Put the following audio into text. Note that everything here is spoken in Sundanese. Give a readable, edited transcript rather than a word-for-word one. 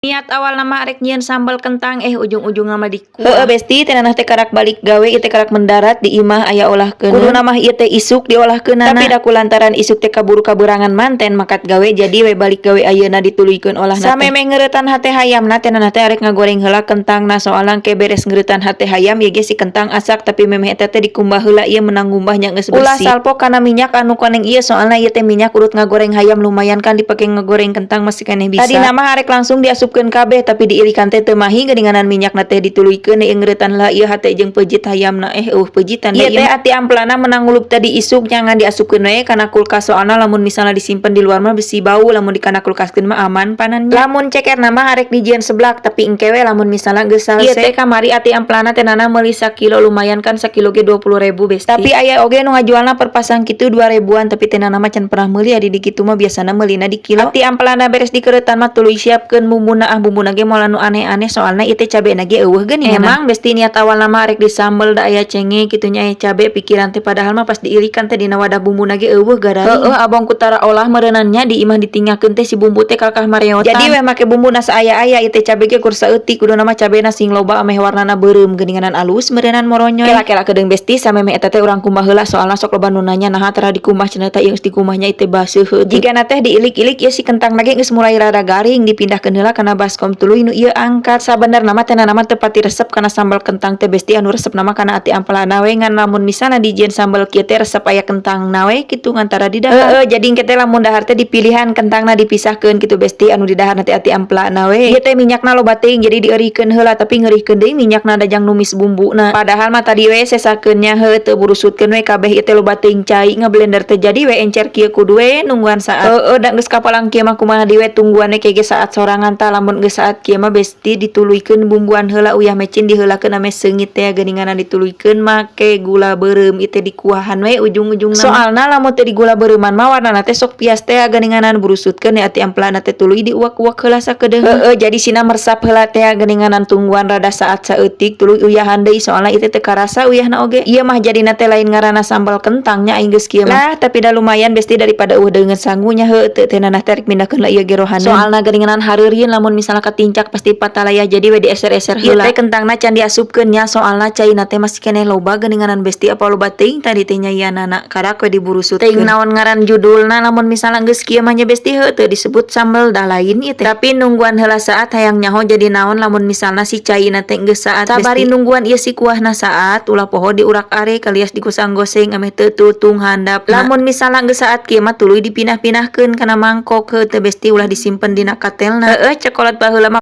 Niat awalna mah arek nyieun sambal kentang, eh, ujung-ujungna mah dikuah. Heueuh, Besti, teh teh karak balik gawe ieu teh karak mendarat di imah aya olahkeun. Kuduna mah ieu teh isuk diolahkeunana. Tapi da kulantaran isuk teh kaburu kaberangan manten makat gawe, jadi we balik gawe ayeuna dituluykeun olahna teh. Samemeh ngeuretan hate hayamna teh, Nana teh arek ngagoreng heula kentangna, soalna ke beres ngeuretan hate hayam ieu ge si kentang asak, tapi memeh eta teh dikumbah heula ieu menang ngumbahnya geus bersih. Ulah salpo kana minyak anu koneng ieu, soalna ieu teh minyak urut ngagoreng hayam, lumayan kan dipake ngagoreng kentang masih keneh bisa. Tadina mah arek langsung diasupkeun kabeh, tapi diilikan teh teu mahi geuninganan minyakna teh, dituluykeun ieu ngeuretan heula ieu hate jeung peujit hayamna, eh, euweuh peujitan ieu teh. Ati amplana menang ngulub tadi isuk nyangan diasupkeun we kana kulkas, soalna lamun misalna disimpen di luar mah bisi bau, lamun di kana kulkaskeun mah aman panannya. Lamun cekerna mah arek dijieun seblak, tapi engke we lamun misalna geus salse. Ieu teh kamari ati amplana teh Nana meuli sakilo, lumayan kan sakilo ge 20.000, Besti. Tapi aya oge nu ngajualna per pasang kitu 2 ribuan, tapi teh Nana mah can pernah meuli adi di kitu mah, biasana meulina di kilo. Ati amplana beres dikeuretan mah tuluy siapkeun bumbuna. Ah, bumbuna ge moal anu aneh-aneh, soalna ieu teh cabena ge euweuh geuning. Emang, Besti, niat awalna mah arek disambel da aya cenge kitu nya, aya cabe pikiran teh, padahal mah pas diilikan teh dina wadah bumbuna ge euweuh, gararing. Heueuh, abong ku tara olah meureunannya di imah ditinggalkeun teh si bumbu teh kalkah mareotan. Jadi we make bumbuna saaya-aya, ieu teh cabe ge kur saeutik, kuduna mah cabena sing loba ameh warnana beureum geuninganan alus meureunnan moronyoy. Kela-kela kedeung, Besti, samemeh eta teh urang kumbah heula, soalna sok loba nu nanya naha tara dikumbah cenah teh, ieu geus dikumbahnya ieu teh baseuh heueuh. Jigana teh diilik-ilik ieu si kentang ge geus mulai rada garing, dipindahkeun heula kana baskom tuluy nu ieu angkat. Sabenerna mah teh Nana mah teu pati resep kana sambal kentang teh, Besti, anu resep mah kana ati ampelana we, ngan lamun misalna dijieun sambal kieu teh resep aya kentangna we kitu ngantara di dahar. Heueuh, jadi engke teh lamun dahar teh dipilihan kentangna dipisahkeun kitu, Besti, anu di dahar teh ati ampelana we. Ieu teh minyakna loba teuing, jadi dieurikeun heula, tapi ngeurihkeun deui minyakna da jang numis bumbuna. Padahal mah tadi we sesakeun nya heueuh teu burusutkeun we kabeh ieu teh loba teuing cai ngablender teh, jadi we encer kieu kudu we nungguan saat. Heueuh, da geus kapalang kieu mah kumaha deui we, tungguan we ke ge saat sorangan tah. Lamun geus saat kieu mah, Besti, dituluykeun bumbuan heula, uyah mecin diheulakeun ame seungit teh geuninganan, dituluykeun make gula beureum ieu teh, dikuahan we ujung-ujungna. Soalna lamun teu digula beureuman mah warnana teh sok pias teh geuninganan. Burusutkeun ya ati ampelana teh tuluy diuak-uak heula sakedeung. Heueuh, jadi sina meresap heula teh geuninganan, tungguan rada saat saeutik tuluy uyahan deui, soalna ieu teh teu karasa uyahna oge. Ieu mah jadina teh lain ngaranna sambal kentang nya aing geus kieu mah. Lah, tapi da lumayan, Besti, daripada euweuh deungeun sangunya. Heueuh teu teh nanah teh rek mindahkeun lah ieu gerohaneun, soalna geuninganan hareurieun, lamun misalna katincak pasti patalaya, jadi we dieser-eser heula. Ieu teh kentangna can diasupkeun nya, soalna caina teh masih keneh loba geuninganan, Besti, apa loba teuing tadi teh nyayanana, karak we diburusutkeun. Teuing naon ngaran judulna lamun misalna geus kieu mah nya, Besti, heueuh teu disebut sambal dah lain ieu teh. Tapi nungguan heula saat, hayang nyaho jadi naon lamun misalna si caina teh geus saat. Sabari nungguan ieu si kuahna saat, ulah poho diurak-arik alias digosang-goseng ameh teu tutung handapna. Lamun misalna geus saat kieu mah tuluy dipindah-pindahkeun kana mangkok. Heueuh teu, Besti, ulah disimpen dina katelna. Heueuh, ceuk kolot baheula mah.